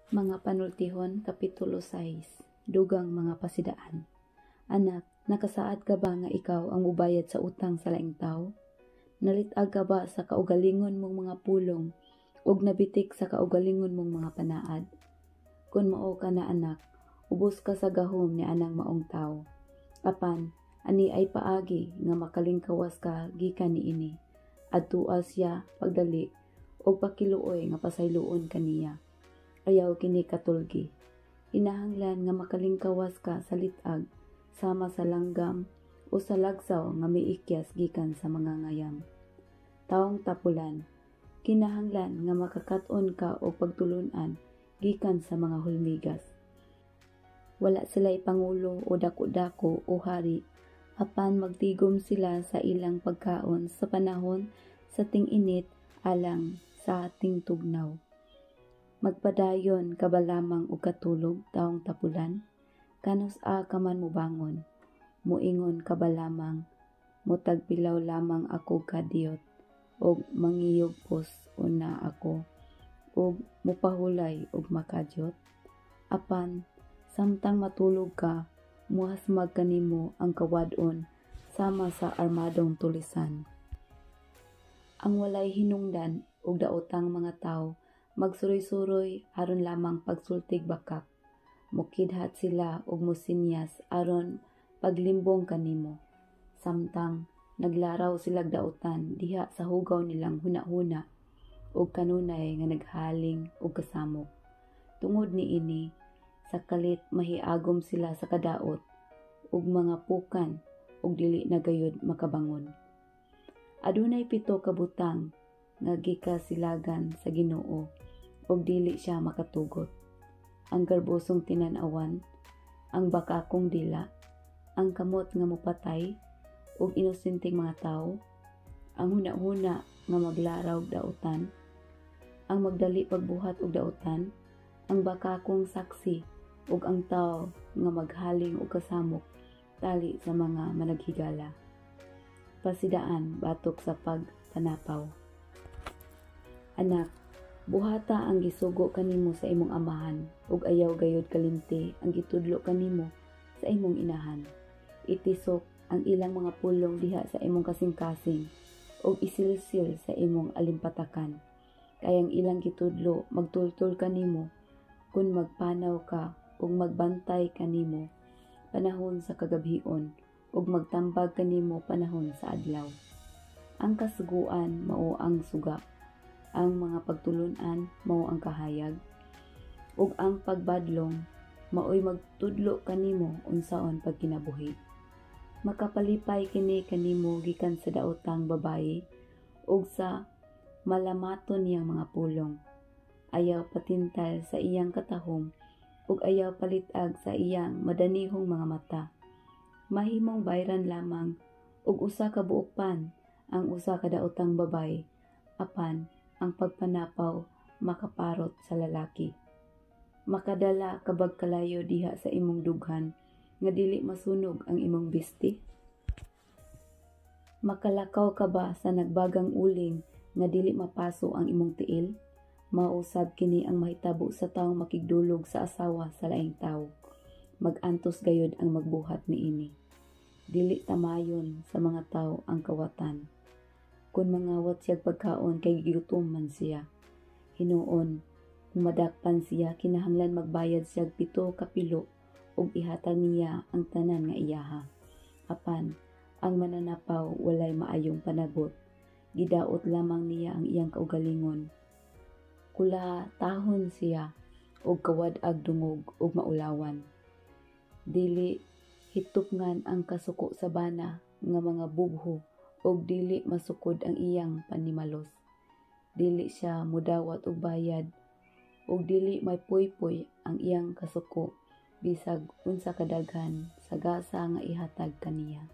Mga Panultihon Kapitulo 6. Dugang mga pasidaan. Anak, nakasaad ka ba nga ikaw ang mubayad sa utang sa laing tawo? Nalit-ag ka ba sa kaugalingon mong mga pulong ug nabitik sa kaugalingon mong mga panaad? Kun mao ka na, anak, ubos ka sa gahom ni anang maong tawo. Apan, ani ay paagi nga makalingkawas ka gikan niini. Adtua siya pagdali ug pakiluoy nga pasayloon kaniya. Ayaw kini katulgi. Kinahanglan nga makalingkawas ka sa lit-ag sama sa langgam o sa lagsaw nga miikyas gikan sa mga ngayam. Tawong tapulan, kinahanglan nga makakat-on ka og pagtulun-an gikan sa mga hulmigas. Wala sila'y pangulo o dako-dako o hari, apan magtigom sila sa ilang pagkaon sa panahon sa ting-init alang sa tingtugnaw. Magpadayon ka ba lamang og katulog, tawong tapulan? Kanus-a ka man mobangon? Moingon ka ba lamang, "Motagpilaw lamang ako kadiyot, ug mangiyugpos una ako, ug mopahulay ug makadyot"? Apan, samtang matulog ka, mohasmag kanimo ang kawad-on sama sa armadong tulisan. Ang walay hinungdan ug daotang mga tawo magsuroy-suroy aron lamang pagsultig bakak. Mokidhat sila ug mosinyas aron paglimbong kanimo, samtang naglaraw silag daotan diha sa hugaw nilang hunahuna ug kanunay nga naghaling og kasamok. Tungod niini, sa kalit mahiagom sila sa kadaot ug mga pukan ug dili na gayud makabangon. Adunay pito ka butang nga gikasilagan sa Ginoo ug dili siya makatugot: ang garbosong tinan-awan, ang bakakong dila, ang kamot nga mopatay og inosenteng mga tawo, ang hunahuna nga maglaraw og daotan, ang magdali pagbuhat og daotan, ang bakakong saksi ug ang tawo nga maghaling og kasamok tali sa mga managhigala. Pasidaan batok sa pagpanapaw. Anak, buhata ang gisugo kanimo sa imong amahan ug ayaw gayud kalimti ang gitudlo kanimo sa imong inahan. Itisok ang ilang mga pulong diha sa imong kasing-kasing ug isilsil sa imong alimpatakan. Kay ang ilang gitudlo magtultol kanimo kun magpanaw ka ug magbantay kanimo panahon sa kagabhion ug magtambag kanimo panahon sa adlaw. Ang kasuguan mao ang suga, ang mga pagtulun-an mao ang kahayag, ug ang pagbadlong maoy magtudlo kanimo unsaon pagkinabuhi. Makapalipay kini kanimo gikan sa daotang babaye ug sa malamaton niyang mga pulong. Ayaw patintal sa iyang katahom ug ayaw palit-ag sa iyang madanihong mga mata. Mahimong bayran lamang og usa ka buok pan ang usa ka daotang babaye, apan ang pagpanapaw makaparot sa lalaki. Makadala ka bag kalayo diha sa imong dughan nga dili masunog ang imong bisti? Makalakaw ka ba sa nagbagang uling nga dili mapaso ang imong tiil? Mao usab kini ang mahitabo sa tawong makigdulog sa asawa sa laing tawo. Mag-antos gayud ang magbuhat niini. Dili tamayon sa mga tawo ang kawatan. Kun mangawat siyag pagkaon kay gigutom man siya. Hinuon, kung madakpan siya, kinahanglan magbayad siyag 7 ka pilo ug ihatag niya ang tanan nga iyaha. Apan, ang mananapaw walay maayong panabot. Gidaot lamang niya ang iyang kaugalingon. Kulatahon siya og kawad-ag dungog ug maulawan. Dili hitupngan ang kasuko sa bana nga mga bubho ug dili masukod ang iyang panimalos. Dili siya mudawat og bayad ug dili maypuypuy ang iyang kasuko bisag unsa kadaghan sa gasa nga ihatag kaniya.